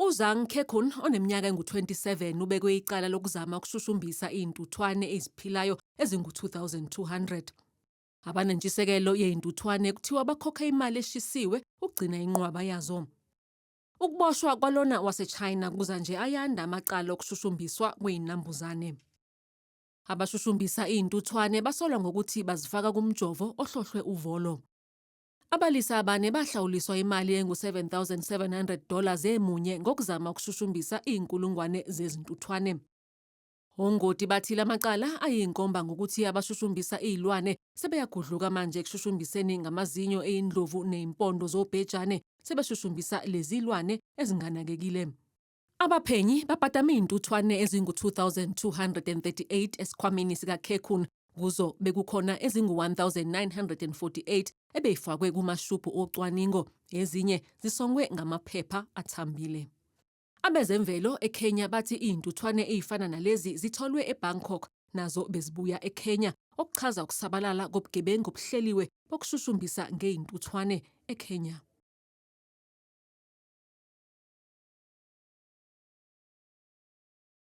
UZhang Kekun oneminyaka engu-27 ubekwe icala lokuzama ukushushumbisa izintuthwane eziphilayo ezingu-2200. Abanentshisekelo yezintuthwane kuthiwa bakhokha imali eshisiwe ukugcina inqwaba yazo. Ukuboshwa kwalona waseChina kuza nje ayanda amacala okushushumbiswa kwezinambuzane. Abashushumbisa izintuthwane basolwa ngokuthi bazifaka kumjovo ohlohlwe uvolo. Abalisa abane bahlawuliswa imali engu-7,700 dollars emunye ngokuzama ukushushumbisa izinkulungwane zezintuthwane. Ongoti bathi lamacala ayinkomba ngokuthi abashushumbisa izilwane sebeyagudluka manje ekushushumbiseni ngamazinyo eyindlovu nezimpondo zobhejane sebeshushumbisa lezi zilwane ezinganakekile. Abaphenyi babhadame izintuthwane ezingu-2,238 esikhwameni sikaKekun kuzo bekukhona ezingu-1,948 ebeyifakwe kumashubhu ocwaningo ezinye zisongwe ngamaphepha athambile. Abezemvelo eKenya bathi izintuthwane ezifana nalezi zitholwe eBangkok nazo bezibuya eKenya okuchaza ukusabalala kobugebengu obuhleliwe bokushushumbisa ngezintuthwane eKenya.